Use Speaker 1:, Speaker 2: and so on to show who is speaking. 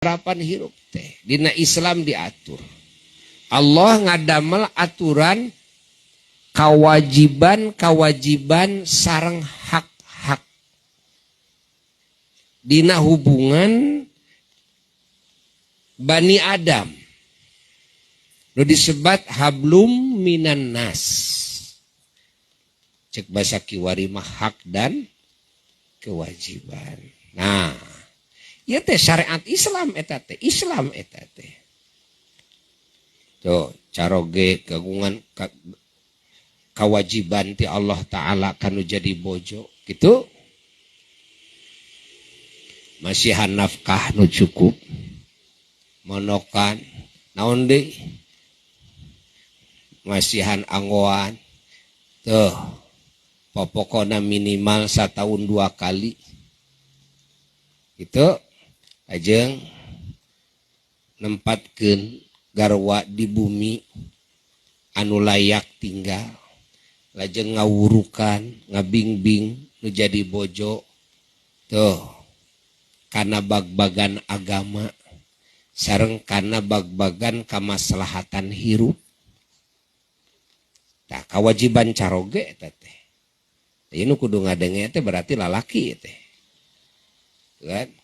Speaker 1: Harapan hirup teh dina Islam diatur. Allah ngadamel aturan kewajiban kewajiban sareng hak-hak dina hubungan Bani Adam nu disebat hablum minan nas. Cek bahasa kiwari mah hak dan kewajiban. Nah, ieu teh syariat Islam, eta teh Islam eta teh. Tuh, caroge kagungan kewajiban ti Allah Ta'ala kanu jadi bojo gitu, masihan nafkah nu cukup, monokan, naon deui, masihan anggoan tuh, pokoknya minimal setahun dua kali itu, ajeng nempatkeun garwa di bumi anu layak tinggal, lajeng ngawurukan, ngabingbing nu jadi bojo tuh karena bag-bagan agama sareng karena bag-bagan kamaslahatan hirup. Tah, kewajiban caroge eta teh. Ini kudu ngadenge teh berarti lalaki teh kan.